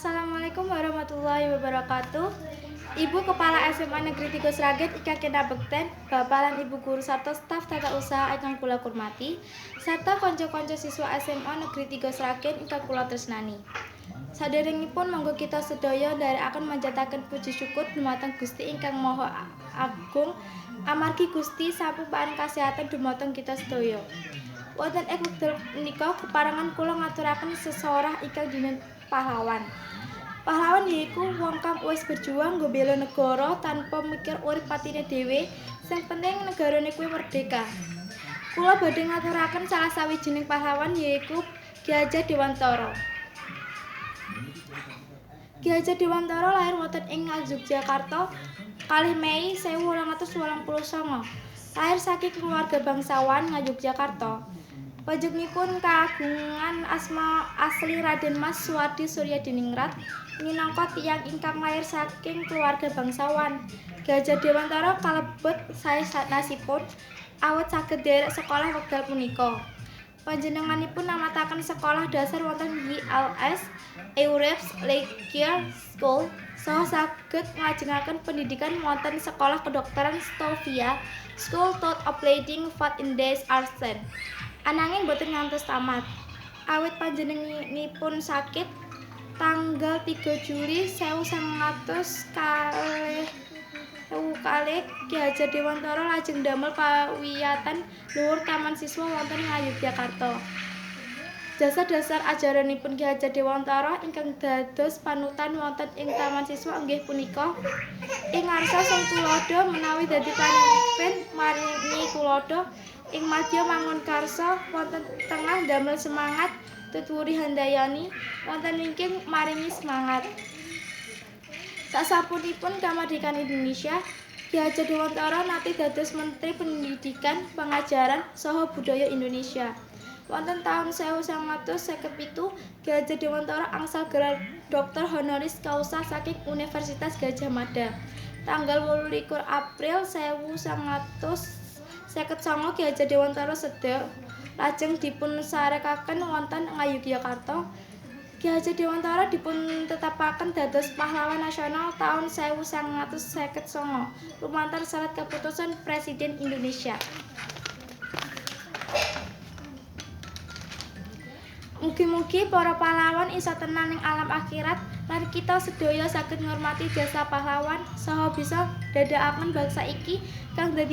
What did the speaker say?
Assalamualaikum warahmatullahi wabarakatuh. Ibu Kepala SMA Negeri 3 Sragen ingkang kinabekten, Bapak lan Ibu guru sarta staf tata usaha ingkang kula hormati, sarta kanca-kanca siswa SMA Negeri 3 Sragen ingkang kula tresnani. Saderengipun monggo kita sedaya ndherekaken manjataken puji syukur dumateng Gusti ingkang Maha Agung amargi Gusti sampun paring kasehatan dumateng kita sedaya. Wonten ing wekdal punika keparengan kula ngaturaken sesorah ingkang dinten pahlawan. Pahlawan yaiku wong kang wis berjuang nggo bela negara tanpa mikir urip patine dhewe, sing penting negarane kuwi merdeka. Kula badhe ngaturaken salah sawijining pahlawan yaiku Ki Hajar Dewantara. Ki Hajar Dewantara lair wonten ing Ngayogyakarta 2 Mei 1889. Lair saking keluarga bangsawan Ngayogyakarta. Pajengipun kagungan asma asli Raden Mas Suwardi Suryadiningrat minangka tiyang ingkang lair saking keluarga bangsawan. Ki Hajar Dewantara kalebet sae nasibipun awit saged nderek sekolah wekdal punika. Panjenenganipun namataken sekolah dasar wonten YLS Europe's Leisure School saha saged nglajengaken pendidikan wonten sekolah kedokteran Sophia School tot opleiding van Indische Artsen. Ananging boten ngantos tamat. Awit panjenenganipun sakit tanggal 3 Juli 1922 Ki Hajar Dewantara lajeng damel pawiyatan luhur Taman Siswa wonten Ngayogyakarta. Dasar dasar ajaranipun Ki Hajar Dewantara ingkang dados panutan wonten ing Taman Siswa inggih punika: Ing ngarsa sung tuladha menawi dadi pamimpin maringi tuladha, ing madya mangun karsa, wonten tengah ndamel semangat, tut wuri handayani wonten wingking maringi semangat. Sasampunipun kamardikan Indonesia, Ki Hajar Dewantara nate dados Menteri Pendidikan, Pengajaran, saha Budaya Indonesia. Wonten taun 1957 Ki Hajar Dewantara angsal gelar Doktor Honoris Causa saking Universitas Gadjah Mada. Tanggal 28 April 1959 Ki Hajar Dewantara seda, lajeng dipunsarekaken wonten Ngayogyakarta. Ki Hajar Dewantara dipuntetapaken dados pahlawan nasional taun 1959 lumantar Serat Keputusan Presiden Indonesia. Mugi-mugi para pahlawan iso tenang ning alam akhirat lan kita sedaya saged ngurmati jasa pahlawan saha bisa ndadekaken bangsa iki kang dadi